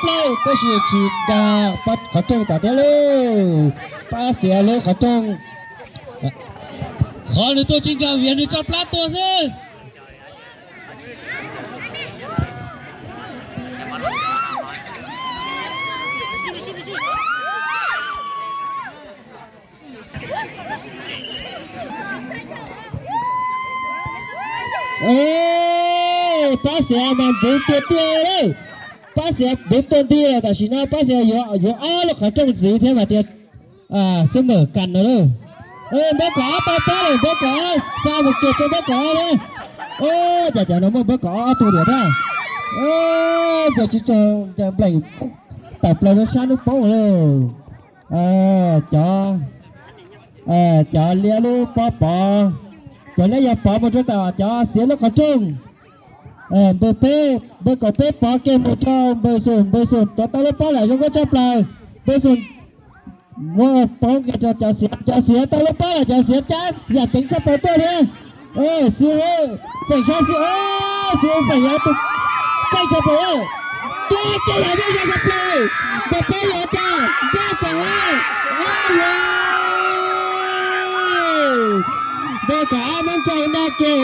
plaub tab sis tsis dag qhov rooj tom thiab lauj. Pab Xiav lub qhov rooj. Qhov nws tua tsis nkag vim nws tso plab tua xwb. Pab Xiav mas npuv tiag tiag li. Pab Xiav npuv tuag nti lawm, tam sim no Pab Xiav yuav ob lub qhov rooj ntxiv thiab mas tias xwb mem kas no lauj. Npawb kaum ob tau pab lawm, npawb kaum ob xa mus kiag rau npawb kaum ob thiab. Cas cov no muaj npawb kaum ob ob tug diam thiab. Npawg Tswv Tsaug ncaws npleem tawm plaws rau sab hnub poob lawm. Cov, cov liab lub pob pov, cov liab yog pov mus rau tom cov Xiav lub qhov rooj. Npawg peb, npawg kaum peb pov kiag mus rau npawg Xum, npawg Xum tuav tau lub pob lawm zoo nkauj tshaj plaws. Npawg Xum muab poob kiag rau cov Xiav, cov Xiav tau lub pob lawm, cov Xiav cab yam ceev tshaj plaws tuaj thiab. Xib hwb feem sab xib, xib hwb feem yog tus keej tshaj plaws. Tua kiag yog npawg Xum tshaj plaws, npawg peb yog cas npawg kaum, npawg kaum ob muab nrau nag kiag.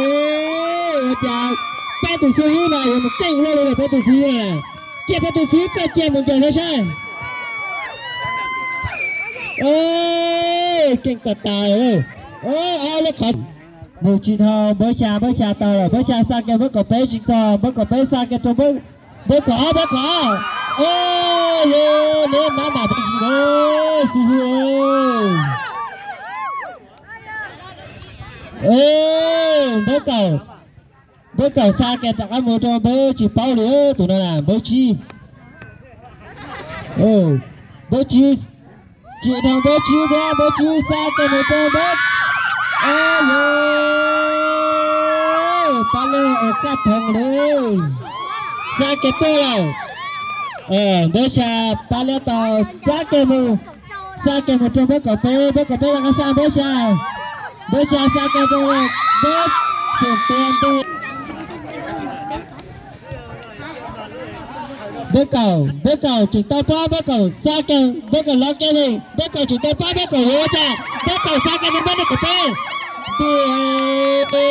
Ua cas peb tus xib hwb no yuav mus keej luaj li lawm peb tus xib hwb no. Cia peb tus xib hwb txawj cia mus ncaws saib saib. Keej tas tas. Ob lub qhov mus tsis dhau, npawg Xya, npawg Xya tau lawm, npawg Xya xa kiag npawg kaum peb tsis txog, npawg kaum peb xa kiag rau npawg kaum ob, npawg kaum ob. Neb mab mam peb tsis xib hwb. Npawg kaum, npawg kaum xa kiag rov qab mus rau npawg tsis paub li, tus no na npawg tsib. Npawg tsib, tsis dhau npawg tsib thiab, npawg tsib xa kiag mus rau npawg, pab liab ua kaj thoov li, xa kiag tuaj lawm. Npawg Xya, pab liab tau cab kiag mus, xa kiag mus rau npawg kaum peb, npawg kaum peb rov qab xa npawg Xya, npawg Xya xa kiag rau npawg Xum tua ntu. Npawg kaum, npawg kaum tseem tau pob, npawg kaum xa kiag, npawg kaum lov kiag mus, npawg kaum tseem tau pob, npawg kaum yuav ua cas, npawg kaum xa kiag rau npawg kaum peb. Ntu,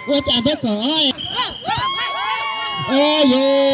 ua cas npawg kaum ob, yog